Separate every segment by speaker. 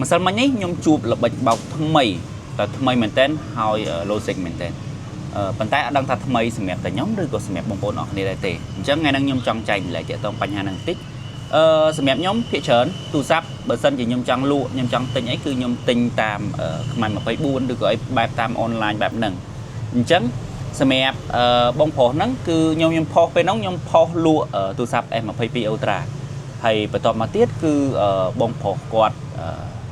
Speaker 1: ម្សិលមិញនេះខ្ញុំជួបល្បិចបោកថ្មីតែថ្មីមែនតើហើយ logic មែនតើប៉ុន្តែអត់ដឹងថាថ្មីសម្រាប់តែខ្ញុំឬក៏សម្រាប់បងប្អូនអរគ្នាដែរទេអញ្ចឹងថ្ងៃហ្នឹងខ្ញុំចង់ចែករំលែកទាក់ទងបញ្ហាហ្នឹងបន្តិចសម្រាប់ខ្ញុំភាគច្រើនទូរស័ព្ទបើសិនជាខ្ញុំចង់លក់ខ្ញុំចង់ទិញអីគឺខ្ញុំទិញតាមខ្មែរ24ឬក៏អីបែបតាមអនឡាញបែបហ្នឹងអញ្ចឹងសម្រាប់បងប្រុសហ្នឹងគឺខ្ញុំផុសពេលហ្នឹងខ្ញុំផុសលក់ទូរស័ព្ទ S22 Ultra ហើយបន្ទាប់មកទៀតគឺបងប្រុសគាត់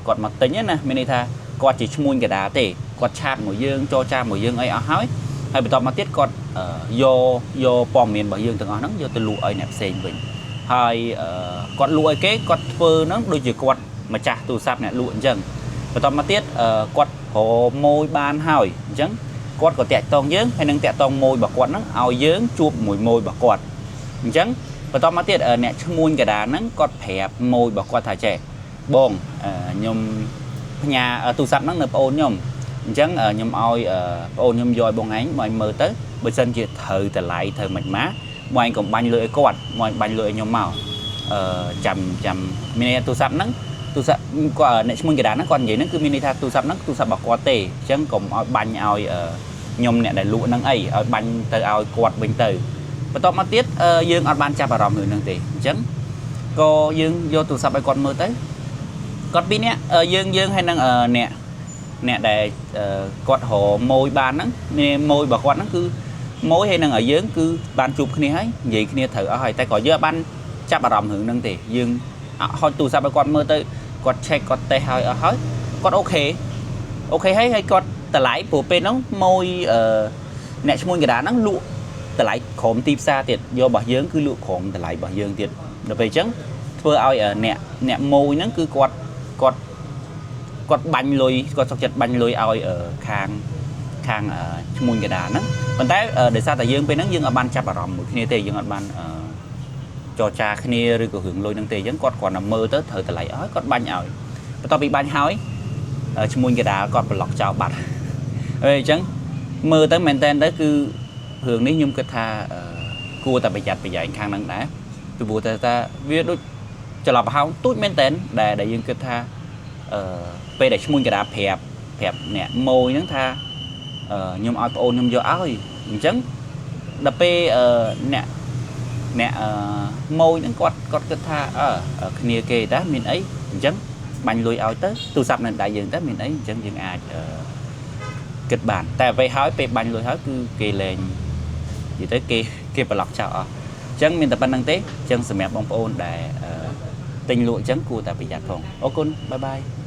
Speaker 1: គាត់មកទិញណាមានន័យថាគាត់ជាឈ្មួញកដាទេគាត់ chat មួយយើងចរចាមួយយើងអីអស់ហើយហើយបន្ទាប់មកទៀតគាត់យកយកព័ត៌មានរបស់យើងទាំងអស់ហ្នឹងយកទៅលក់ឲ្យអ្នកផ្សេងវិញហើយគាត់លក់ឲ្យគេគាត់ធ្វើហ្នឹងដូចជាគាត់ម្ចាស់ទូរស័ព្ទអ្នកលក់អញ្ចឹងបន្ទាប់មកទៀតគាត់រម៉ួយបានហើយអញ្ចឹងគាត់ក៏តាក់តងយើងហើយនឹងតាក់តងម៉ួយរបស់គាត់ហ្នឹងឲ្យយើងជួបមួយម៉ួយរបស់គាត់អញ្ចឹងបន្ទាប់មកទៀតអ្នកឈ្មួញកដាហ្នឹងគាត់ប្រាប់ម៉ួយរបស់គាត់ថាចេះបងខ្ញុំផ្ញើទូរស័ព្ទហ្នឹងនៅប្អូនខ្ញុំអញ្ចឹងខ្ញុំឲ្យប្អូនខ្ញុំយកឲ្យបងឯងបងឯងមើលទៅបើសិនជាត្រូវតម្លៃត្រូវមិនម៉ាបងឯងកុំបាញ់លុយឲ្យគាត់បងឯងបាញ់លុយឲ្យខ្ញុំមកចាំចាំមានន័យថាទូរស័ព្ទហ្នឹងទូរស័ព្ទគាត់អ្នកឈ្មួញកដាហ្នឹងគាត់និយាយហ្នឹងគឺមានន័យថាទូរស័ព្ទហ្នឹងទូរស័ព្ទរបស់គាត់ទេអញ្ចឹងកុំឲ្យបាញ់ឲ្យខ្ញុំអ្នកដែលលក់ហ្នឹងអីឲ្យបាញ់ទៅឲ្យគាត់វិញទៅបន្ទាប់មកទៀតយើងអត់បានចាប់អារម្មណ៍រឿងហ្នឹងទេអញ្ចឹងក៏យើងយកទូរស័ព្ទឲ្យគាត់មើលទៅគាត់ពីរនាក់យើងយើងហើយនឹងអ្នកអ្នកដែលគាត់រម៉ួយបានហ្នឹងម៉ួយរបស់គាត់ហ្នឹងគឺម៉ួយហើយនឹងឲ្យយើងគឺបានជួបគ្នាហើយនិយាយគ្នាត្រូវអស់ហើយតែក៏យើងអត់បានចាប់អារម្មណ៍រឿងហ្នឹងទេយើងហុចទូរស័ព្ទឲ្យគាត់មើលទៅគាត់ check គាត់តេស្តហើយអស់ហើយគាត់ OK OK ហើយហើយគាត់តម្លៃព្រោះពេលហ្នឹងម៉ួយអ្នកឈ្មួញកដាហ្នឹងលក់តម្លៃក្រោមទីផ្សារទៀតយករបស់យើងគឺលក់ក្រោមតម្លៃរបស់យើងទៀតដល់ពេលអញ្ចឹងធ្វើឲ្យអ្នកអ្នកម៉ួយហ្នឹងគឺគាត់គាត់គាត់បាញ់លុយគាត់សុកចិត្តបាញ់លុយឲ្យខាងខាងឈ្មួញកដាហ្នឹងប៉ុន្តែដោយសារតែយើងពេលហ្នឹងយើងអត់បានចាប់អារម្មណ៍មួយគ្នាទេយើងអត់បានចរចាគ្នាឬក៏រឿងលុយហ្នឹងទេអញ្ចឹងគាត់គ្រាន់តែមើលទៅត្រូវតម្លៃឲ្យគាត់បាញ់ឲ្យបន្ទាប់ពីបាញ់ហើយឈ្មួញកដាគាត់ប្លុកចោលបាត់ហើយអញ្ចឹងមើលទៅមែនតើទៅគឺរឿងនេះខ្ញុំគិតថាគួរតែប្រយ័ត្នប្រយែងខាងហ្នឹងដែរពីព្រោះតែថាវាដូចច្រឡំប្រហោងទូចមែនតើដែលដែលយើងគិតថាអឺពេលដែលឈ្មួញកដាប្រាប់ប្រាប់អ្នកម៉ួយហ្នឹងថាខ្ញុំឲ្យប្អូនខ្ញុំយកឲ្យអញ្ចឹងដល់ពេលអ្នកអ្នកម៉ួយហ្នឹងគាត់គាត់គិតថាអឺគ្នាគេតាមានអីអញ្ចឹងបាញ់លុយឲ្យទៅទូរស័ព្ទនៅដៃយើងទៅមានអីអញ្ចឹងយើងអាចគិតបានតែពេលហើយពេលបាញ់លុយហើយគឺគេលែងនិយាយទៅគេគេប្លុកចោលអស់អញ្ចឹងមានតែប៉ុណ្្នឹងទេអញ្ចឹងសម្រាប់បងប្អូនដែលទិញលក់អញ្ចឹងគួរតែប្រយ័ត្នផងអរគុណ bye bye.